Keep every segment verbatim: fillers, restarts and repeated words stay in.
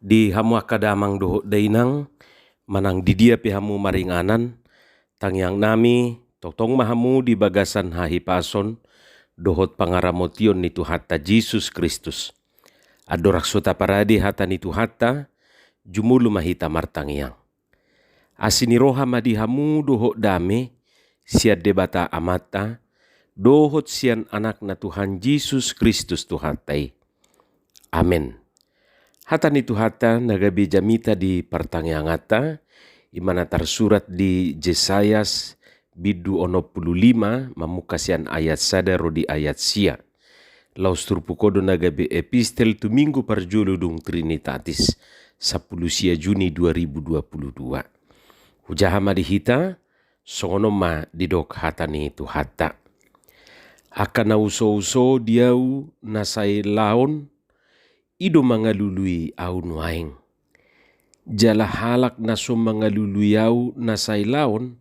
Di hamu angka damang dohot dainang, manang di dia pe hamu maringanan, tangiang nami, tongtong ma hamu di bagasan hahipason dohot pangaramotion ni Tuhanta Jesus Kristus. Andorang so taparade hata ni Tuhanta, jumolo ma hita martangiang. Asi ni roha ma di hamu dohot dame, sian Debata Amanta, dohot sian Anakna Tuhan Jesus Kristus Tuhanta i. Amen. Hata ni Tuhanta na gabe jamita di partangianganta, i ma na tarsurat di Jesayas bindu onom pulu lima, mamungka sian ayat sada ro di ayat sia. Laos turpuk on do na gabe epistel tu minggu parjolo dung Trinitatis, sampulu sia Juni dua ribu dua pulu dua. Hujaha ma di hita, songon on ma didok hata ni Tuhanta. Angka na usouso di ahu na sai laon, i do mangalului ahu nuaeng. Jala halak na so mangalului ahu na sai laon,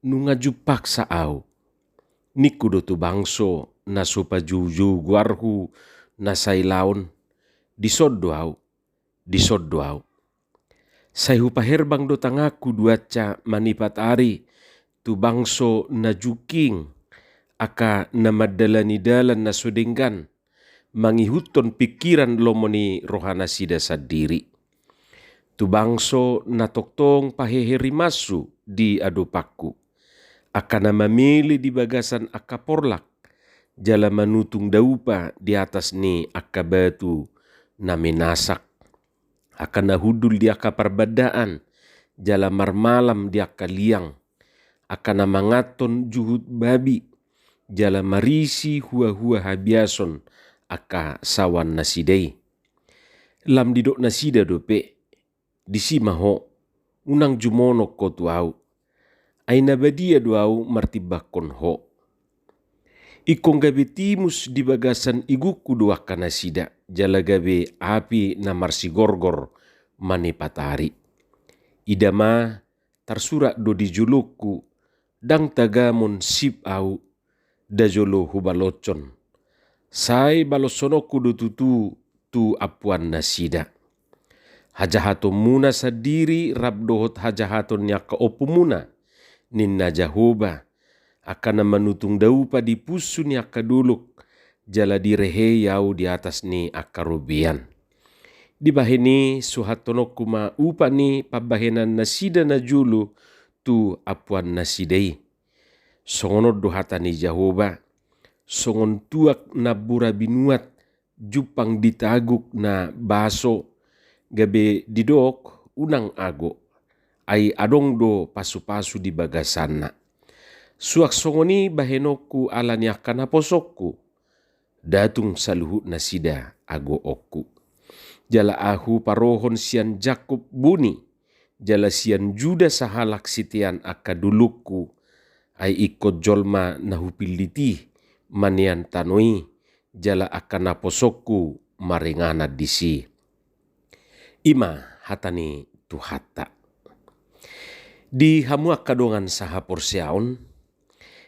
nunga jumpangsa ahu. Ningku do tu bangso na so pajoujou goarhu na sai laon, dison do ahu, dison do ahu. Sai hupaherbang do tanganku duansa manipat ari tu bangso na jungking, angka na mandalani dalan na so denggan, mangihuthon pingkiran lomo ni rohanasida sandiri. Tu bangso na tongtong pahehe rimassu di adopanku, angka na mamele di bagasan angka porlak, jala manutung daupa di atas ni angka batu na minasak, angka na hundul di angka parbandaan, jala marmalam di angka liang, angka na manganhon juhut babi, jala marisi huahua habiason angka saoannasida i. Lam didok nasida dope, disi ma ho, unang jumonok ho tu ahu. Ai na badia do ahu martimbangkon ho. Ingkon gabe timus di bagasan igungku do angka nasida, jala gabe api na marsigorgor manipat ari. Ida ma, tarsurat do di jolongku, ndang tagamon sip ahu, nda jolo hubaloshon. Sai baloshononku do tutu tu ampuannasida. Hajahatonmuna sandiri rap dohot hajahaton ni angka ompumuna, ninna Jahowa, angka na manutung daupa di punsu ni angka dolok, jala direhei ahu di atas ni angka robean. Dibahen i suhathononku ma upa ni pambahenannasida najolo tu ampuannasida i. Songon on do hata ni Jahowa, songon tuak nambura binuat jumpang di taguk na baso, gabe didok unang ago, ai adong do pasupasu di bagasanna. Suang songon i bahenonku ala ni angka naposongku, nda tung saluhutnasida agoonku. Jala ahu parohon sian Jakkob boni, jala sian Juda sahalak sitean angka dolokku, ai ingkon jolma na hupillit i manean tano i, jala angka naposongku maringanan disi. I ma hata ni Tuhanta. Di hamu angka dongan sahaporseaon,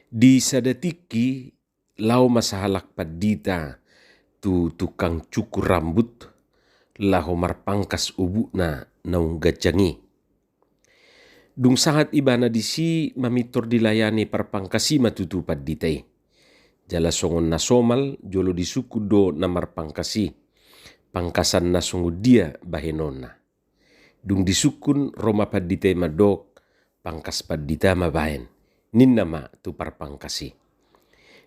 di sada tingki laho ma sahalak pandita tu tukang cukur rambut, laho marpangkas obukna naung ganjang i. Dung sahat ibana disi, mamintor dilayani parpangkas i ma tutu pandita i. Jala songon na somal, jolo disungkun do na marpangkas i, pangkasan na songon dia bahenonna. Dung disungkun, ro ma pandita i mandok, pangkas pandita ma baen, ninna ma tu parpangkas i.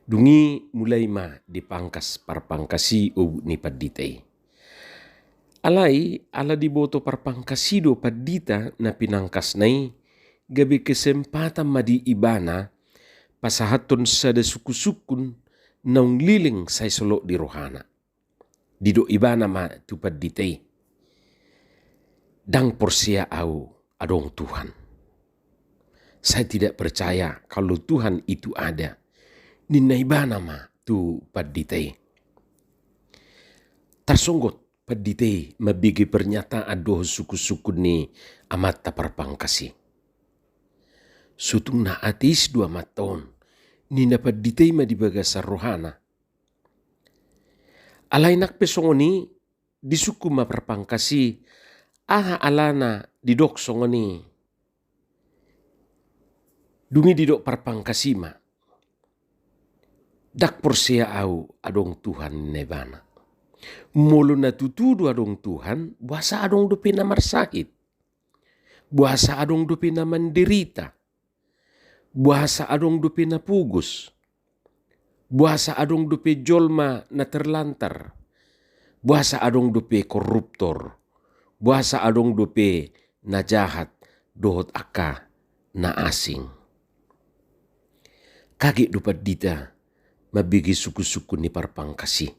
Dung i mulai ma dipangkas parpangkas i obuk ni pandita i. Alai ala diboto parpangkas i do pandita na pinangkasna i, gabe kesempatan ma di ibana pasahathon sada sungkunsungkun naung leleng sai solot di rohana. Didok ibana ma tu pandita i, ndang porsea ahu adong Tuhan. Saya tidak percaya kalau Tuhan itu ada, ninna ibana ma tu pandita i. Tarsonggot pandita i mambege pernyataan dohot sungkunsungkun ni amanta parpangkas i. Sotung na ateis do amanta on, ninna pandita i ma di bagasan rohana. Alai nang pe songon i, disungkun ma parpangkas i, Aha alana didok songon i? Dung i didok parpangkas i ma, ndang porsea au adong Tuhan, ninna ibana. Molo na tutu do adong Tuhan, boasa adong dope na marsahit? Boasa adong dope na manderita? Boasa adong dope na pogos? Boasa adong dope jolma na terlantar? Boasa adong dope koruptor? Boasa adong dope na jahat dohot angka na asing? Kaget do pandita mambege sungkunsungkun ni parpangkas i.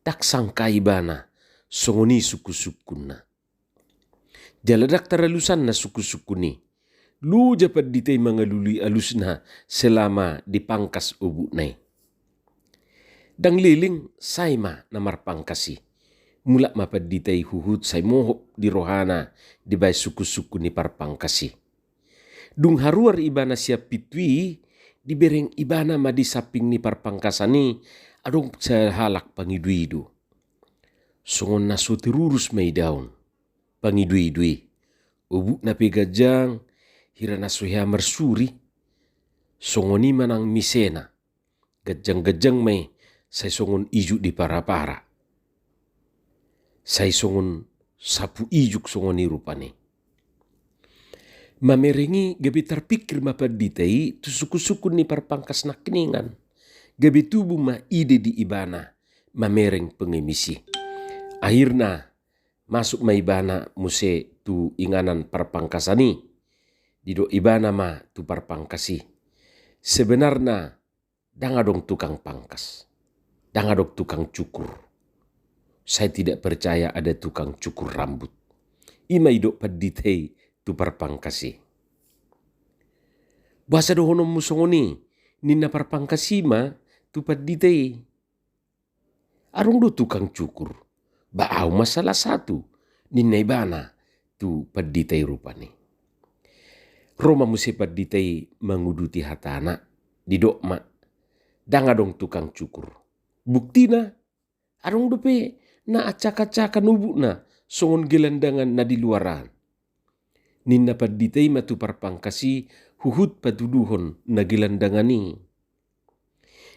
Ndang sangka ibana songon i sungkunsungkunna. Jala ndang taralusanna sungkunsungkun i. Loja pandita i mangalului alusna selama dipangkas obukna i. Ndang leleng, sai ma na marpangkas i. Mulak ma pandita i huhut sai mohop di rohana dibaen sungkunsungkun ni parpangkas i. Dung haruar ibana sian pintu i, dibereng ibana ma di samping ni parpangkasan i adong sahalak pangidoido. Songon na so terurus ma idaon pangidoido i. Obukna pe ganjang, hira na so hea marsuri. Songon i ma nang misena. Ganjang-ganjang ma i, sai songon ijuk di para-para. Sai songon sapu ijuk, songon i rupani. Mamereng i gabe tarpingkir ma pandita i tu sungkunsungkun ni parpangkas nangkiningan. Gabe tubu ma ide di ibana mamereng pengemis i. Akhirna masuk ma ibana muse tu inganan parpangkasan i. Didok ibana ma tu parpangkas i, sebenarna ndang adong tukang pangkas, ndang adong tukang cukur. Saya tidak percaya ada tukang cukur rambut. I ma didok pandita i tu parpangkas i. Boasa dohononmu songon i? Ninna parpangkas i ma tu pandita i. Adong do tukang cukur. Ba au ma salah satu, ninna ibana tu pandita i rupani. Ro ma muse pandita i manguduti hatana, didok ma, ndang adong tukang cukur. Buktina, adong dope na acak-acakan obukna songon gelandangan na di luaran. Ninna pandita i ma tu parpangkas i huhut patuduhon na gelandangan i.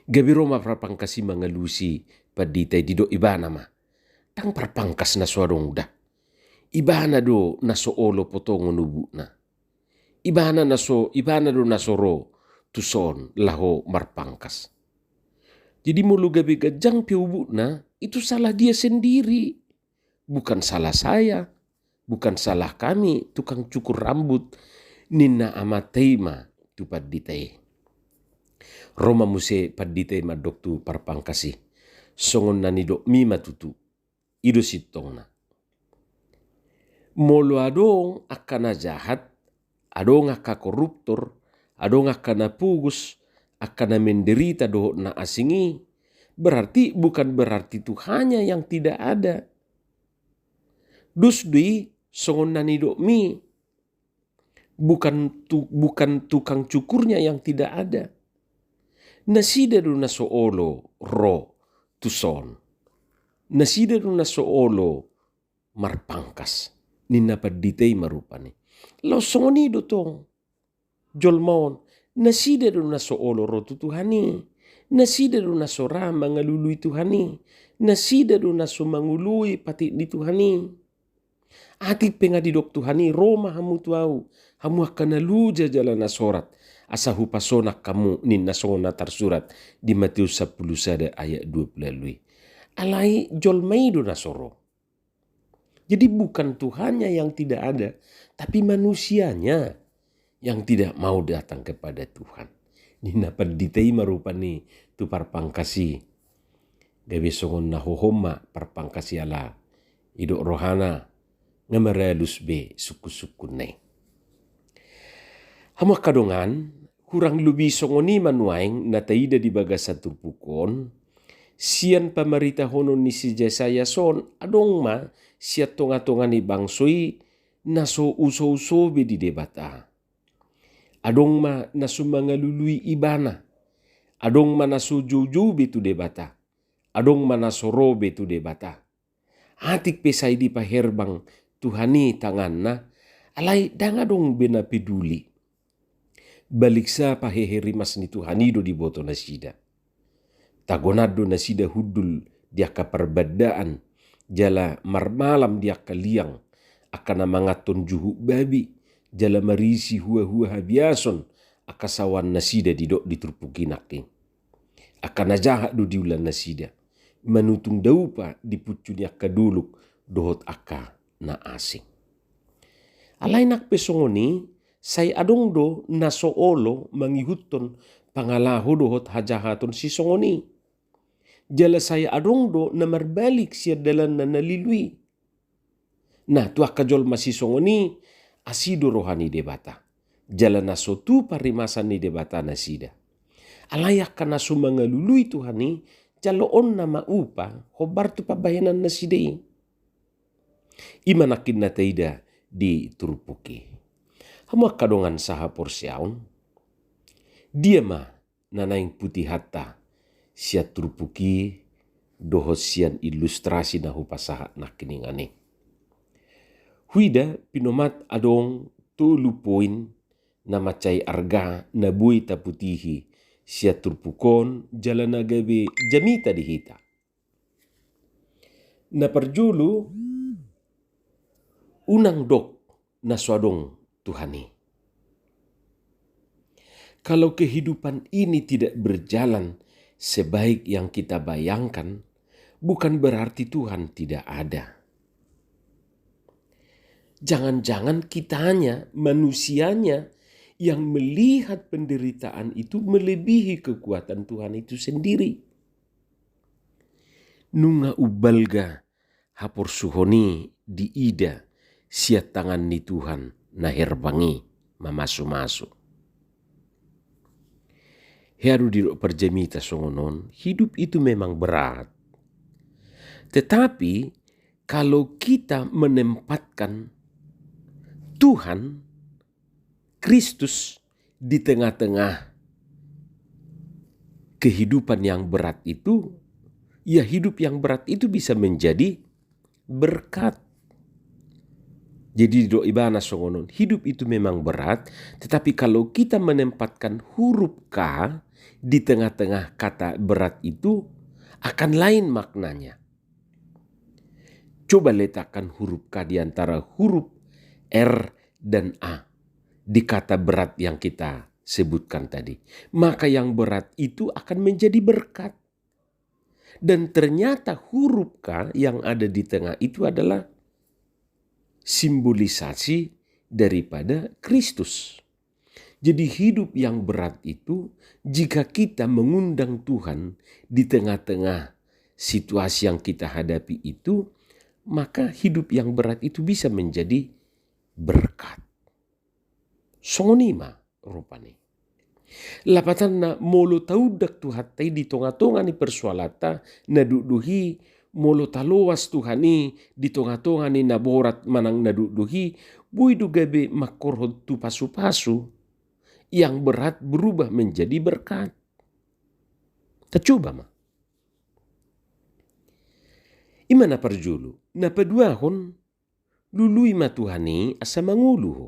Gabe ro ma parpangkas i mangalusi pandita i, didok ibana ma, ndang parpangkas na so adong da. Ibana do na so olo potongon obukna. Ibana na so, ibana do na so ro tuson laho marpangkas. Jadi molo gabe ganjang pe obukna, itu salah dia sendiri. Bukan salah saya, bukan salah kami tukang cukur rambut, ninna amanta i ma tu pandita i. Ro ma muse pandita i mandok tu parpangkas i, songon na nidokmi ma tutu. I do sintongna. Molo adong angka na jahat, adong angka koruptor, adong angka na pogos, angka na menderita dohot na asing i, berarti bukan berarti Tuhannya yang tidak ada. Dos do i songon na nidokmi, bukan tu, bukan tukang cukurnya yang tidak ada. Nasida do na so olo ro tuson. Nasida do na so olo marpangkas, ninna pandita i ma rupani. Laos songon i do tong jolma on, nasida do na so olo ro tu Tuhan i. Nasida do na so ra mangalului Tuhan i. Nasida do na so mangului patik ni Tuhan i. Atik pe nga didok Tuhan i, ro ma hamu tu au, hamu angka na loja jala na sorat, asa hupasonang hamu, ninna songon na tarsurat di Matius sampulu sada ayat dua pulu ualu i. Alai jolma i do na so ro. Jadi bukan Tuhannya yang tidak ada, tapi manusianya yang tidak mau datang kepada Tuhan. Ninna pandita i ma rupani tu parpangkas i. Gabe songon na hohom ma parpangkas i, ala didok rohana nga maralus be sungkunsungkunna i. Hamu angka dongan, hurang lobi songon i ma nuaeng na taida di bagasan turpuk on, sian pamaritahonon ni si Jesaya on, adong ma sian tongatonga ni bangso i na so usouso be di Debata. Adong ma na so mangalului ibana. Adong ma na so joujou be tu Debata. Adong ma na so ro be tu Debata. Atik pe sai dipaherbang Tuhan i tanganna, alai ndang adong be na peduli. Baliksa pahehe rimas ni Tuhan i do diboto nasida. Tagonan do nasida hundul di angka parbandaan, jala marmalam di angka liang, angka na manganhon juhut babi, jala marisi huahua habiason, angka saoan nasida didok di turpuk i nangkin. Angka na jahat do diula nasida, manutung daupa di puncu ni angka dolok dohot angka na asing. Alai nang pe songon i, sai adong do na so olo mangihuthon pangalaho dohot hajahaton sisongon i. Jala sai adong do na marbalik sian dalanna na lilu i. Nah, tu angka jolma sisongon i, asi do roha ni Debata. Jala na so tupa rimasan ni Debata nasida. Alai angka na so mangalului Tuhan i, jaloonna ma upa hombar tu pambahenan nasida i. I ma nangkin na taida di turpuk i. Hamu angka dongan sahaporseaon, dia ma na naeng putihanta sian turpuk i dohot sian ilustrasi na hupasahat nangkiningan i? Huida pinomat adong tolu poin na mansai arga na boi taputihi sian turpuk on jala na gabe jamita di hita. Na parjolo, unang dok na so adong Tuhan i. Kalau kehidupan ini tidak berjalan sebaik yang kita bayangkan, bukan berarti Tuhan tidak ada. Jangan-jangan kitanya, manusianya, yang melihat penderitaan itu melebihi kekuatan Tuhan itu sendiri. Nunga umbalga haporsuhon i diida sian tangan ni Tuhan na herbang i mamasumasu. Hea do didok parjamita songon on, hidup itu memang berat. Tetapi kalau kita menempatkan Tuhan Kristus di tengah-tengah kehidupan yang berat itu, ya, hidup yang berat itu bisa menjadi berkat. Jadi didok ibana songon on, hidup itu memang berat, tetapi kalau kita menempatkan huruf K di tengah-tengah kata berat itu, akan lain maknanya. Coba letakkan huruf K di antara huruf R dan A di kata berat yang kita sebutkan tadi. Maka yang berat itu akan menjadi berkat. Dan ternyata huruf K yang ada di tengah itu adalah simbolisasi daripada Kristus. Jadi hidup yang berat itu, jika kita mengundang Tuhan di tengah-tengah situasi yang kita hadapi itu, maka hidup yang berat itu bisa menjadi berkat. Songon i ma rupani. Lapatanna, molo taundang Tuhanta i di tonga-tonga ni persoalanta na dokdok i, molo taloas Tuhan i di tonga-tonga ni na borat manang na dokdok i, boi do gabe mangkorhon tu pasu-pasu, yang berat berubah menjadi berkat. Tacoba ma. I ma na parjolo. Na paduahon, lului ma Tuhan i asa mangolu ho.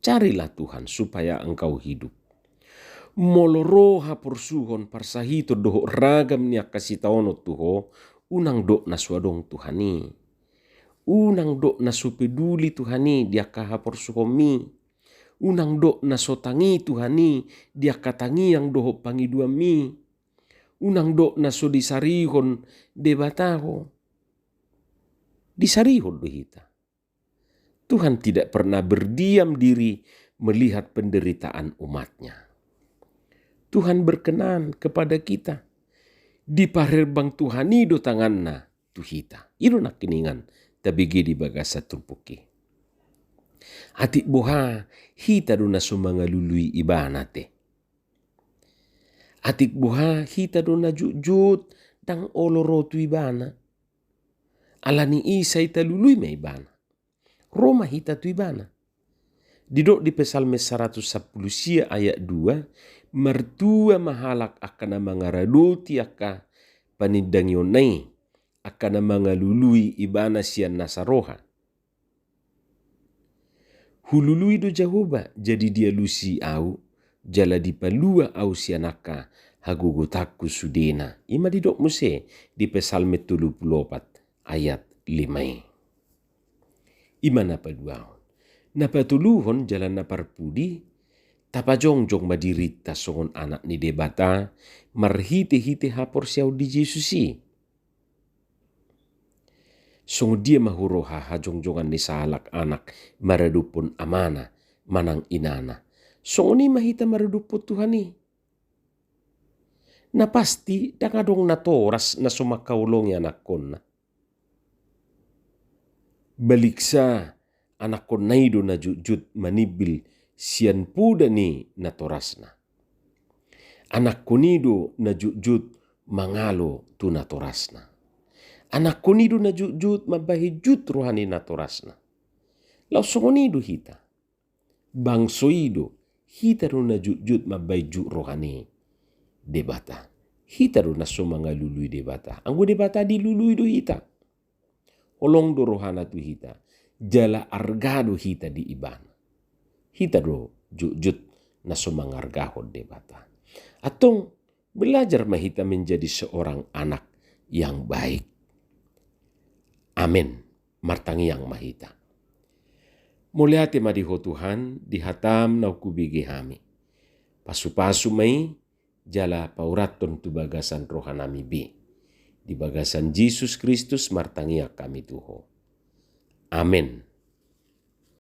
Carilah Tuhan supaya engkau hidup. Molo ro haporsuhon, parsahiton dohot ragam ni angka sitaonon tu ho, unang dok na so adong Tuhan i. Unang dok na so peduli Tuhan i di angka haporsuhonmi. Unang dok na so tangi Tuhan i di angka tangiang dohot pangidoanmi. Unang dok na so disarihon Debata ho. Disarihon do hita. Tuhan tidak pernah berdiam diri melihat penderitaan umat-Nya. Tuhan berkenan kepada kita. Dipaherbang Tuhan i do tanganna tu hita. I do nangkiningan tabege di bagasan turpuk i. Atik boha hita do na so mangalului Ibana te. Atik boha hita do na jotjot ndang olo ro tu Ibana. Alani i sai talului ma Ibana. Ro ma hita tu Ibana. Didok di Psalmen saratus sampulu sia ayat dua, martua ma halak angka na mangaradoti angka panindangionna i, angka na mangalului Ibana sian nasa roha. Hupulului do Jahowa, jadi dialusi ahu, jala dipalua ahu sian angka hagogotanku sudena. I ma didok muse di Psalmen tolu pulu opat ayat lima i. I ma na paduahon. Na patoluhon jala na parpudi, tapajongjong ma dirinta songon anak ni Debata, marhitehite haporseaon di Jesus i. Songon dia ma huroha hajongjongan ni sahalak anak maradophon amana manang inana, songon i ma hita maradophon Tuhan i. Na pasti, ndang adong natoras na so mangkaholongi anakkonna. Baliksa, anakkonna i do na jutjut manimbil sian poda ni natorasna. Anakkon i do na jutjut mangalo tu natorasna. Anakkon i do na jutjut mambahen jut roha ni natorasna. Laos songon i do hita. Bangso i do, hita do na jutjut mambahen jut roha ni Debata. Hita do na so mangalului Debata. Anggo Debata dilului do hita. Holong do rohana tu hita. Jala arga do hita di ibana. Hita do jutjut na so mangargahon Debata. Antong, belajar ma hita menjadi seorang anak yang baik. Amen. Martangiang ma hita. Mauliate ma di Ho Tuhan, di hataM naung hubege hami. Pasupasu ma i, jala paurathon tu bagasan rohanami be. Di bagasan Jesus Kristus martangiang hami tu Ho. Amen.